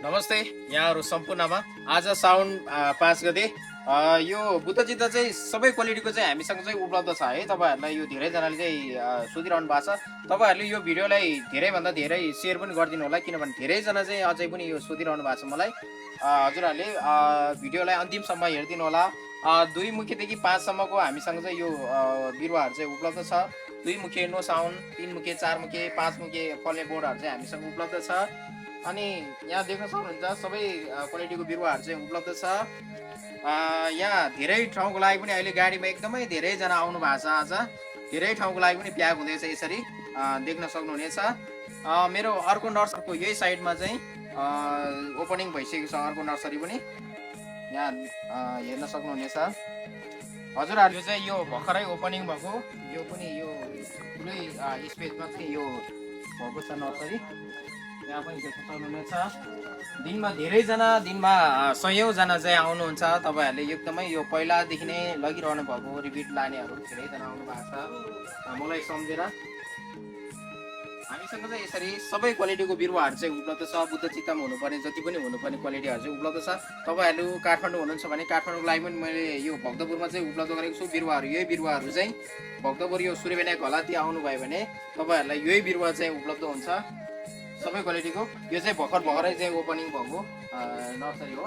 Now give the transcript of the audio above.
नमस्ते यहाँहरू सम्पूर्णमा आज साउन 5 गते यो बुद्धचित्त चाहिँ सबै क्वालिटीको चाहिँ हामीसँग चाहिँ उपलब्ध छ है। तपाईँहरूलाई यो धेरैजनाले चाहिँ सोधिरहनु भएको छ। तपाईँहरूले यो भिडियोलाई धेरैभन्दा धेरै सेयर पनि गरिदिनु होला, किनभने धेरैजना चाहिँ अझै पनि यो सोधिरहनु भएको छ मलाई। हजुरहरूले भिडियोलाई अन्तिमसम्म हेरिदिनु होला। 2 मुखेदेखि 5 सम्मको हामीसँग चाहिँ यो बिरुवाहरू चाहिँ उपलब्ध छ। 2 मुखे नो साउन्ड, 3 मुखे, 4 मुखे, 5 मुखे फल्ने बोर्डहरू चाहिँ हामीसँग उपलब्ध छ। अनि यहाँ देख्न सक्नुहुन्छ सबै क्वालिटीको बिरुवाहरू चाहिँ उपलब्ध छ। यहाँ धेरै ठाउँको लागि पनि अहिले गाडीमा एकदमै धेरैजना आउनु भएको छ आज। धेरै ठाउँको लागि पनि प्याक हुँदैछ यसरी देख्न सक्नुहुनेछ। मेरो अर्को नर्सरीको यही साइडमा चाहिँ ओपनिङ भइसकेको छ अर्को नर्सरी पनि। यहाँ हेर्न सक्नुहुनेछ। हजुरहरू यो चाहिँ यो भर्खरै ओपनिङ भएको यो पनि यो ठुलै स्पेसमा चाहिँ यो भएको छ नर्सरी। यहाँ पनि देख्न सक्नुहुनेछ। दिनमा धेरैजना, दिनमा 100औं चाहिँ आउनुहुन्छ। तपाईँहरूले एकदमै यो पहिलादेखि नै लगिरहनु भएको रिपिट लानेहरू धेरैजना आउनु भएको छ मलाई सम्झेर। हामीसँग चाहिँ यसरी सबै क्वालिटीको बिरुवाहरू चाहिँ उपलब्ध छ। बुद्धचित्तमा हुनुपर्ने जति पनि हुनुपर्ने क्वालिटीहरू चाहिँ उपलब्ध छ। तपाईँहरू काठमाडौँ हुनुहुन्छ भने काठमाडौँको लागि पनि मैले यो भक्तपुरमा चाहिँ उपलब्ध गरेको छु बिरुवाहरू। यही बिरुवाहरू चाहिँ भक्तपुर यो सूर्यविनायक हलाती आउनुभयो भने तपाईँहरूलाई यही बिरुवा चाहिँ उपलब्ध हुन्छ सबै क्वालिटीको। यो चाहिँ भर्खरै चाहिँ ओपनिङ भएको नर्सरी हो।